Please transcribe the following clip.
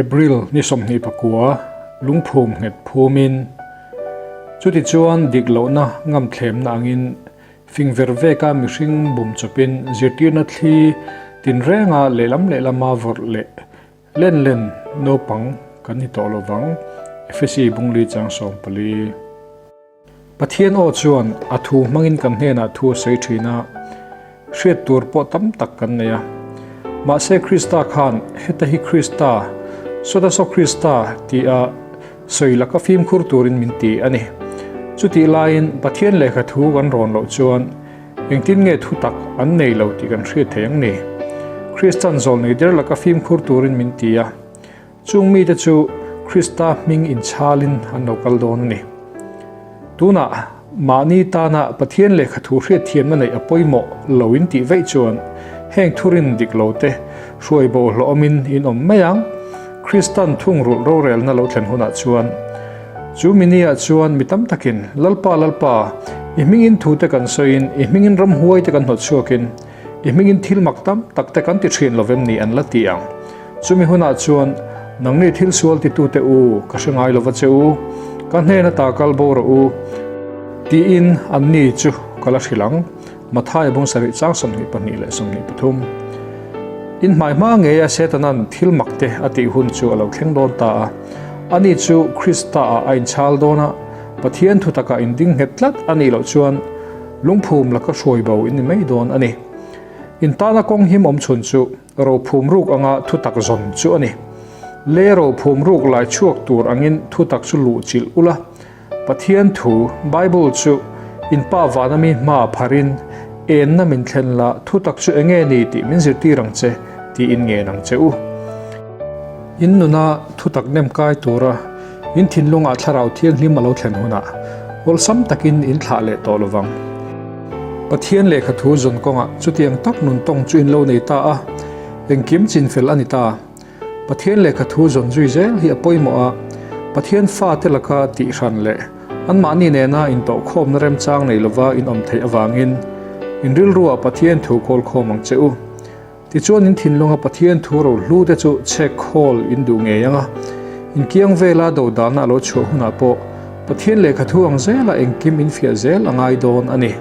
April ni 29 lungphum nghet phumin chutichuan dik lohna ngamthlemna angin fing ver veka mihring bum chawpin zirtirna thli tinrenga lehlam lehlama vawrh leh len len naupang kan ni tawh lovang, Efesi Bungli chang 14. Pathian aw chuan a thu hmangin kan hnenah thu a sawi thin a, hriat tur pawh tam tak kan nei a. Mahse Krista khan heta hi Krista, sawta saw Krista tia sawi laka fimkhur turin min ti a ni. Chutih laiin Pathian lehkha thu kan rawn loh chuan engtin nge thu tak an nei lo tih kan hriat thei ang ni? Kristan zawlnei der laka fimkhur turin min ti a. Chung mite chu Krista hming inchhalin an lo kal dawn a ni. Tunah mahni tana Pathian lehkha thu hriatthiamna neih a pawimawh lo in tih veih chuan heng thurin dik lo te hruai bo hlawhawmin in awm mai ang. Kristan thungrulh rorelna lo thlen hunah chuan chu mini-ah chuan mi tam takin, Lalpa, Lalpa, i hmingin thute kan sawiin, i hmingin ramhuaite kan hnawtchhuakin, I hmingin thil mak tam tak te kan ti thin lovem ni an la ti ang. Chumi hunah chuan nangni thil sual titute u, ka hre ngai lova che u, ka hnen ata kal bo rawh u, tiin anni chu ka la hrilh ang. Matthai bung sarih chang 22 leh 23. In hmai hma ngeia Setanan thil mak te a tih hun chu a lo thleng dawn ta a. Ani chu Krista-ah a inchhal dawn a, Pathian thutakah inding nghet tlat a nih loh chuan Lungphum laka hruai bo in ni mai dawn a ni. In tana kawng him awm chhun chu rophum ruk anga thutak zawn chu a ni. Le rophum ruk lai chhuak tur angin thutak chu luh chilh ula, Pathian thu, Bible, chu in pa vana mi hma pharin enna min thlen la, thutak chu enge ni tih min zirtir ang che tiin ngen ang che u. In nuna thutak nem kai tura In thinlungah Thlarau Thianghlim a lo thlen hunah awlsam takin in thlah leh tawh lovang. Pathian lehkha thu zawn kawngah chutiang tak nun tawng chu in lo nei ta a, engkim chinfel a ni ta. Pathian lehkha thu zawn zui zel hi a pawimawh a, Pathian fate laka tihhran leh anmahni nena intawhkhawmna remchang nei lova in awm theih avangin in rilruah Pathian thu kawlkhawm ang che u. Tichuan in thinlunga Pathian thu rohlu te chu chhek khawl in duh ngei ang a, in kiang vela dodalna a lo chhuah hunah pawh Pathian lehkha thu ang zela engkim in fiah zel a ngai dawn a ni.